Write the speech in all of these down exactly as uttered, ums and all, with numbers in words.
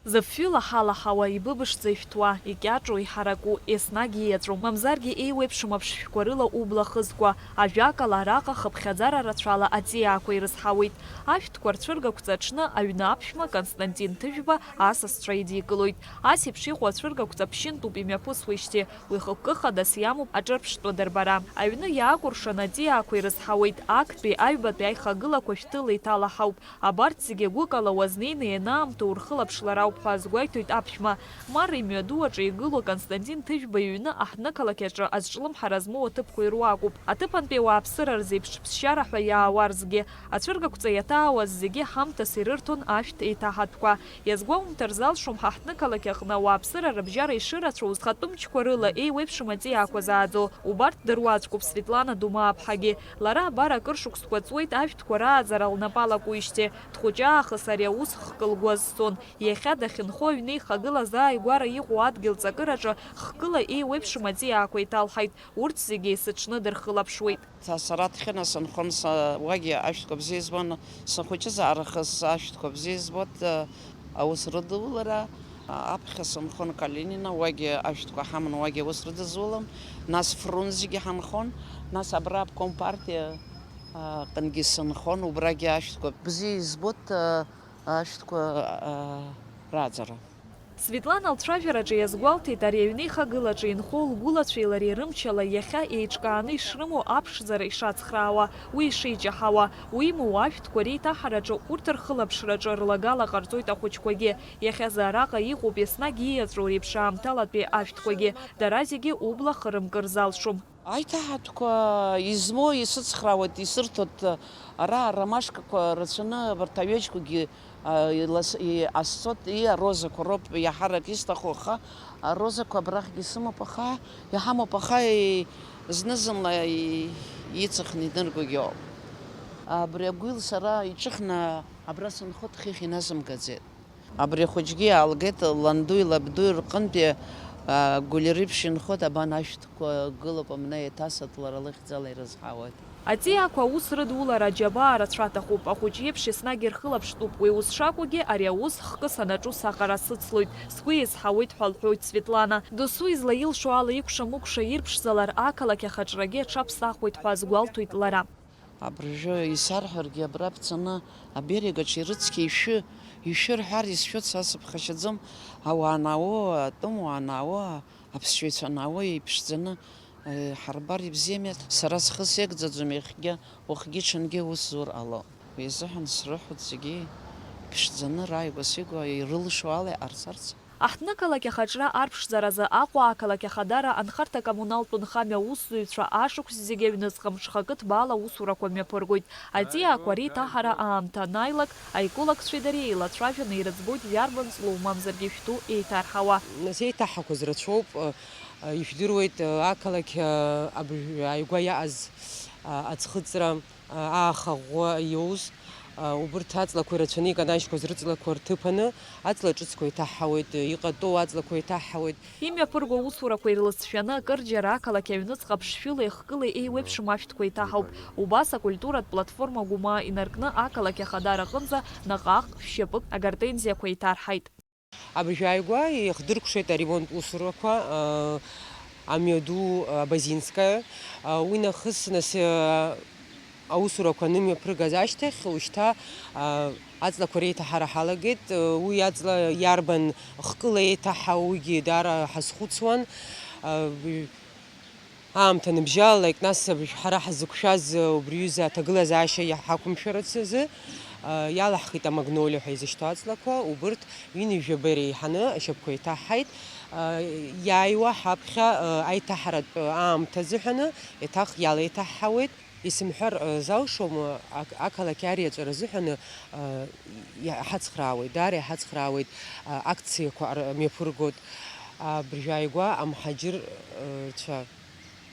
Зыфҩы лаҳа-лаҳауа, ибыбышӡа ишәҭуа, икьаҿу, иҳараку, еснагь ииаҵәоу, мамзаргьы еиуеиԥшым аԥшшәқәа рыла убла хызкуа, ажәакала, араҟа хыԥхьаӡара рацәала аҵиаақәа ирызҳауеит. Ашәҭқәа рцәыргақәҵа аҽны аҩны аԥшәма Константин Ҭыжәба асасцәа идикылоит. Ас еиԥш иҟоу ацәыргақәҵа ԥшьынтәуп имҩаԥысуеижьҭеи, уи хықәкы хадас иамоуп аҿырԥштәы дырбара. Аҩны иаакәыршан аҵиаақәа ирызҳауеит, актәи, аҩбатәи аихагылақәа шәҭыла иҭалаҳауп. Абарҭ зегьы гәыкала уазнеины ианаамҭоу урхылаԥшлар ауп ҳәа азгәеиҭоит аԥшәма. Мар имҩаду аҿы игылоу Константин Ҭыжәба иҩны аҳҭнықалақь аҿы азҿлымҳара змоу аҭыԥқәа ируакуп. Аҭыԥантәи ауааԥсыра рзеиԥш ԥсшьара ҳәа иаауа рзгьы, ацәыргақәҵа иаҭаауаз зегьы ҳамҭас ирырҭон ашәҭ еиҭаҳатәқәа. Иазгәаумҭар залшом, ҳаҳҭнықалақь аҟны ауааԥсыра рыбжьара ишырацәоу зхатәы мчқәа рыла еиуеиԥшым аҵиаақәа зааӡо. Убарҭ дыруаӡәкуп Светлана Думааԥҳагьы. Лара абар акыр шықәсқәа ҵуеит ашәҭқәа рааӡара лнапы алакуижьҭеи. Дхәыҷы аахыс ари аус хкы лгәы азцон. Иахьа дахьынхо аҩнеихагыла азааигәара иҟоу адгьыл ҵакыраҿы хкыла еиуеиԥшым аҵиаақәа иҭалҳаит. Урҭ зегьы есыҽны дырхылаԥшуеит. Са-, сара Ҭхьына сынхон, са-, уагьы ашәҭқәа бзиа избон, сахәыҷызаара хыс ашәҭқәа бзиа избот, э, аус рыдулара, а, аԥхьа сынхон Калинина, уагьы ашәҭқәа ҳаман, уагьы аус рыдызулам, нас Фрунзегьы ҳанхон, нас абра обком партиа, а, ҟынгьы сынхон, убрагьы ашәҭқәа бзиа избот, а, ашәҭқәа, а, рааӡара. Светлана лцәажәараҿы иазгәалҭеит ари аҩнеихагылаҿы инхо лгәылацәеи лареи рымчала иахьа еиҿкааны ишрымоу аԥшӡара ишацхраауа, уи ишеиҷаҳауа, уимоу ашәҭқәа реиҭаҳараҿы урҭ рхылаԥшраҿы рлагала ҟарҵоит ахәыҷқәагьы. Иахьазы араҟа иҟоуп еснагь ииаҵәоу реиԥш аамҭалатәи ашәҭқәагьы, дара зегьы убла хырымкыр залшом. Аиҭаҳатәқәа измоу исыцхраауеит, исырҭоит, ара аромашкақәа рацәаны абарҭ аҩежьқәагьы, а, илас-, иҟасҵоит, и, арозақәа роуп иаҳарак исҭаху, аха арозақәа абрахьгьы сымоуп, аха иҳамоуп, аха и-, зны-зынла и-, иҵыхны иныргогьы ауп. Абри агәил сара иҿыхны абра сынхоит, хыхь иназымгаӡеит. Абри ахәыҷгьы иаалгеит, ландуи лабдуи рҟынтәи, а, гәлиреиԥш инхоит, абан ашәҭқәа гылоуп, амна еиҭасат, лара лыхьӡала ирызҳауеит. Аҵиаақәа аус рыдулара аџьабаа рацәа аҭахуп, ахәыҷ иеиԥш еснагь ирхылаԥштәуп, уи ус шакәугьы, ари аус хкы санаҿу саҟара сыцлоит, сгәы еизҳауеит ҳәа лҳәоит Светлана. Досу излаилшо ала икәша-мыкәша ирԥшӡалар, ақалақь ахаҿрагьы аҽаԥсахуеит ҳәа азгәалҭоит лара. Абыржәы исарҳәаргьы, абра бцаны, аберегаҿ ирыцқьа ишәы, ишәы рҳәар, исшәыц, са сыԥхашьаӡом, ауаа анаауо, атәым уаа анаауо, аԥсшьаҩцәа анаауо иԥшӡаны, э, ҳарбар ибзиами, сара схы сеигӡаӡом иахьгьы, уахгьы-ҽынгьы ус зур ҟало. Уи азыҳәан срыҳәоит зегьы иԥшӡаны, рааигәа-сигәа ирылшо ала иҟарҵарц. Аҳҭнықалақь ахаҿра арԥшӡаразы Аҟәа ақалақь ахадара анхарҭа-коммуналтә нхамҩа аусзуҩцәа ашықәс зегьы аҩныҵҟа мҽхакы ҭбаала аусурақәа мҩаԥыргоит. Аҵиаақәа реиҭаҳара аамҭа анааилак, аикулакцәеи дареи еилацәажәаны ирыӡбоит иарбан ҵлоу мамзаргьы шәтәу еиҭарҳауа. Нас еиҭаҳақәаз рацәоуп, ижәдыруеит, ақалақь абыржә ааигәа иааз аӡхыҵра, ааха ӷәӷәа иоуз, убырҭ аҵлақәа ирацәаны иканажьқәаз рыҵлақәа рҭыԥаны, аҵла ҿыцқәа еиҭаҳҳауеит, иҟатәоу аҵлақәа еиҭаҳҳауеит. Имҩаԥырго аусурақәа ирласшәаны, акырџьара ақалақь аҩныҵҟа ԥшшәылеи хкылеи еиуеиԥшым ашәҭқәа еиҭаҳауп. Убас акультуратә платформа Гәымаа инаркны ақалақь ахадара аҟынӡа наҟ-ааҟ шәшьапык агортензиақәа еиҭарҳаит. Абыржә ааигәа иахдыркәшеит аремонт усурақәа, а, амҩаду, а, Базинская. А, уи нахыс, нас, а, аусурақәа анымҩаԥыргаз ашьҭахь, ушьҭа, а, аҵлақәа реиҭаҳара ҳалагеит. А, уи аҵла иарбан хкыла еиҭаҳаугьы даара ҳазхәыцуан. А, Аамҭа ныбжьалалак, нас абыржә ҳара ҳзықәшәаз убри ҩыза аҭагылазаашьа иаҳақәымшәарц азы, а, иалаҳхит амагнолиа ҳәа изышьҭоу аҵлақәа, убырҭ ҩынҩажәаба иреиҳаны ашьапқәа еиҭаҳҳаит. А, иааиуа ҳаԥхьа, а, аиҭаҳаратә аамҭа азыҳәаны еиҭах иалеиҭаҳҳауеит. Исымҳәар, а, залшом, а, ак-, ақалақь ариаҵәара азыҳәаны, а, иа-, иҳацхраауеит, даара иҳацхраауеит, а, акциақәа ар-, мҩаԥыргоит. Абыржә ааигәа амҳаџьырцәа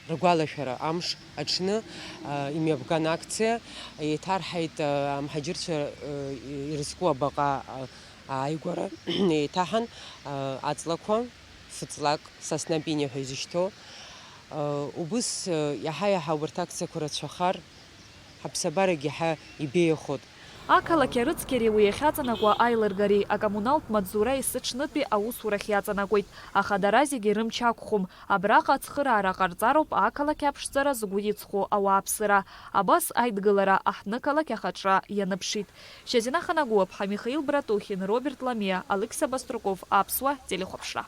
ргәалашәара амш аҽны, а, имҩаԥган акциа, еиҭарҳаит, а, амҳаџьырцәа, а, ирызку абаҟа, а, ааигәара еиҭаҳан, а, аҵлақәа, фыҵлак, Сасна Пиниа ҳәа изышьҭоу. А, убыс, а, иаҳа-иаҳа убарҭ акциақәа рацәахар, ҳаԥсабарагь иаҳа ибеиахоит. Ақалақь арыцқьареи уи иахьаҵанакуа аилыргареи акоммуналтә маҵзура есыҽнытәи аусурахь иаҵанакуеит, аха дара зегьы рымч ақәхом. Абраҟа ацхыраара ҟарҵароуп ақалақь аԥшӡара згәы иҵхо ауааԥсыра. Абас аидгылара аҳҭнықалақь ахаҿра ианыԥшит. Шьазина Ханагәыаԥҳа, Михаил Братухин, Роберт Ламиа, Алықьса Баструков, Аԥсуа телехәаԥшра.